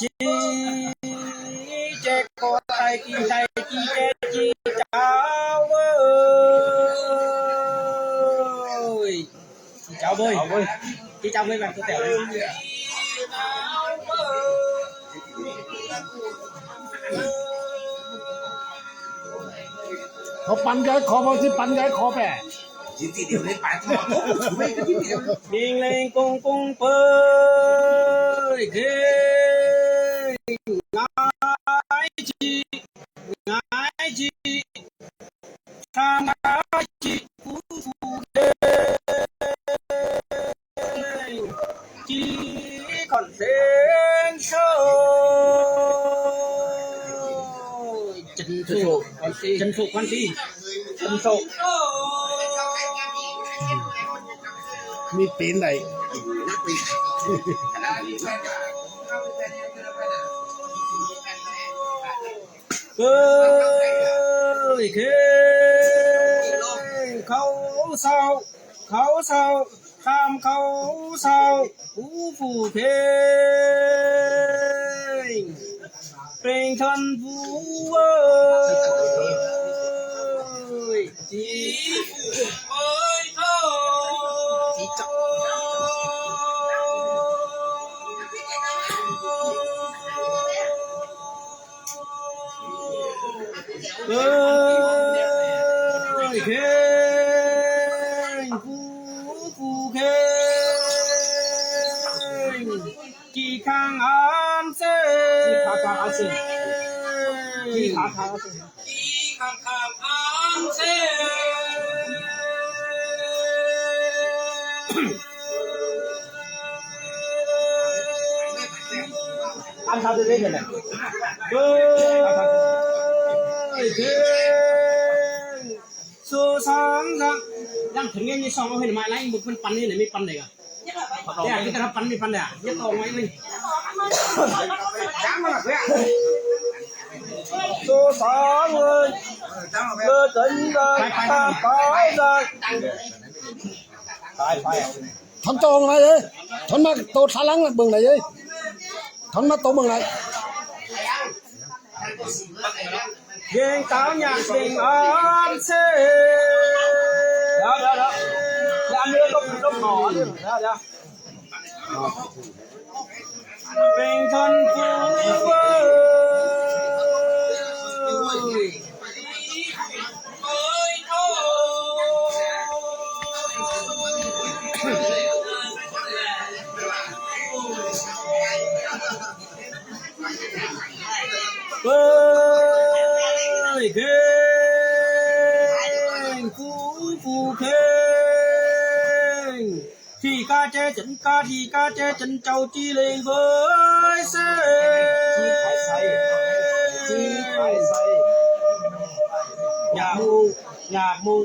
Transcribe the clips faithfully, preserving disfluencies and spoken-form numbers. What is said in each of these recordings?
Chi che ko tai chi tai chi che chi chào ơi. Chi chào ơi. Chi chào ơi bạn có thể. Khảu păn cái khó bao chi păn cái khó bẻ. Đing leng kông kông pơi khê. Ngãi chi, ngãi chi, tham ngãi chi, phú phú đê. Chi còn sen sơ. Chân sổ, chân sổ con ti. Chân sổ. Mi pin đảy. Ơi khê. Khâu sao, khâu sao, tam khâu sao, phú phú khê. Pêng thân phú ơi. Chí phú ơi thôi. Ơi kheng, phú phú kheng. Ki khang an se. Ki khang khang an se. Ki khang khang an se. Ki khang khang an se. Ăn sao tôi biết rồi nè. Ơi, số sáng sáng. Đang thử nghe như sao hơi mai lái một phần pắn như này mới pắn này à? Để à, cái ta pắn đi pắn này à? Nhất to ngoài mình. Số sáng ơi. Lơ tấn ra, ta phải ra. Thon tô mơ̆ng nai ê. Thon mă tô sa lăng bơ̆ng nai ê. Thon mă tô bơ̆ng nai. Deng táo nhạc bình an se. Đó, đó, đó. Để ăn nữa, cốc, cốc mỏ ăn nữa. Đó, đó. Bình thân phú ơi. Ơi, kheng, phú, phú kheng. Thì ca che chấn ca, thì ca che chấn châu chi lên với xe. Chi thái say. Chi thái say. Nhà mu, nhà mu,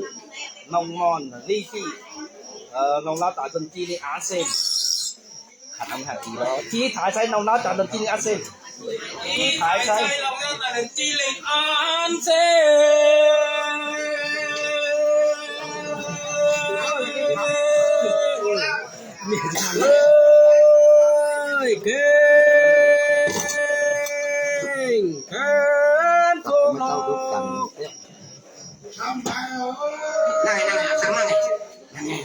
nông mòn, ly phi. Ờ, nông lao tả dân chi lên án xem. Khả năng hạt gì đó. Chi thái say, nông lao tả dân chi lên án xem. Thái say. Ơi, kênh, kênh, kênh, này, này, sáng mai này. Này, này.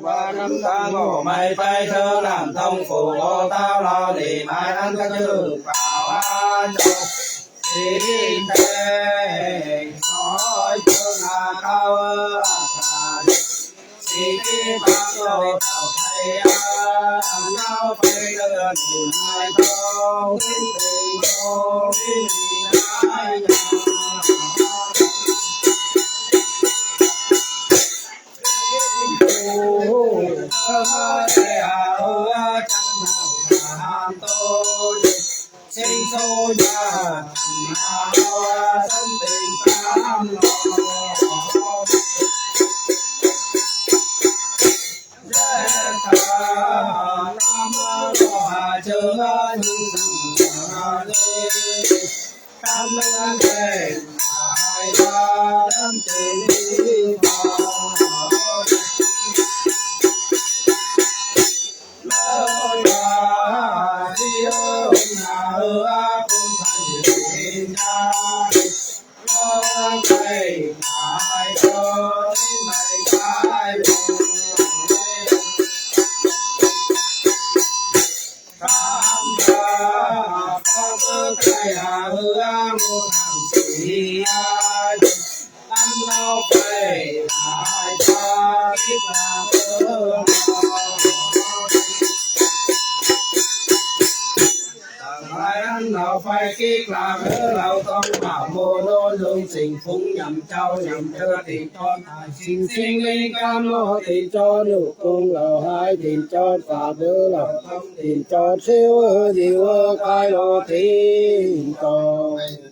Và năm tháng ngọ mày phải thơ làm thông phủ ô tao lo lì mãi ăn các trường bảo an. Sing sing ling kan mo tin chon nu kung lo hai tin chon fa bơ lo tin chon siu ơ diu ơ kai lo tin chon.